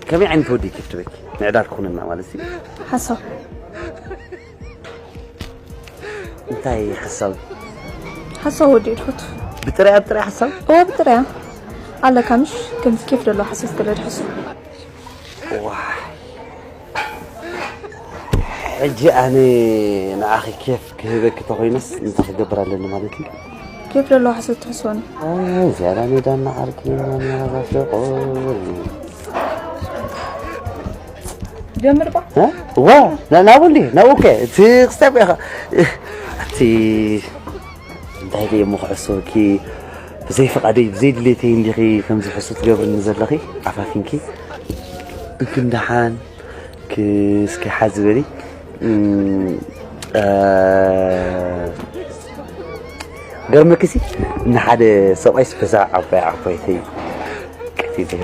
ከመይ ዓይነት ወዲ ኬፍ ትበኪ? ምዕዳል ክኹነና ማለት እዩ። ሓሳብ እንታይ ሓሳብ? ሓሳብ ወዲ ድፈቱ ብጥራይ ኣብ ጥራይ ሓሳብ? እወ ብጥራያ ኣለካ ምሽ ከምዚ ኬፍ ደሎ ሓሶት ገለ ድሕሱ ዋይ፣ ሕጂ ኣነ ንኣኺ ኬፍ ክህበኪ ተኾይነስ እንታይ ክገብር ኣለኒ ማለት እዩ? ኬፍ ደሎ ሓሶት ትሕስወኒ ዝያዳ ሜዳና ዓርኪ ናናዛ ፍቕር ጀምር ባ ዋ ናብኡ እንዲ ናብኡ ከ እቲ ክስታይ ኢኻ እቲ እንታይ ኢለ እሞ ክሕስወኪ ብዘይ ፍቓደይ ብዘይ ድሌተይ እንዲኺ ከምዚ ሕሱ ትገብርኒ ዘለኺ ኣፋፊንኪ እንክንደሓን እስኪ ሓዚ በሊ ገርመክሲ ንሓደ ሰብኣይ ስበዛ ዓባይ ዓባይተይ ቀቲለ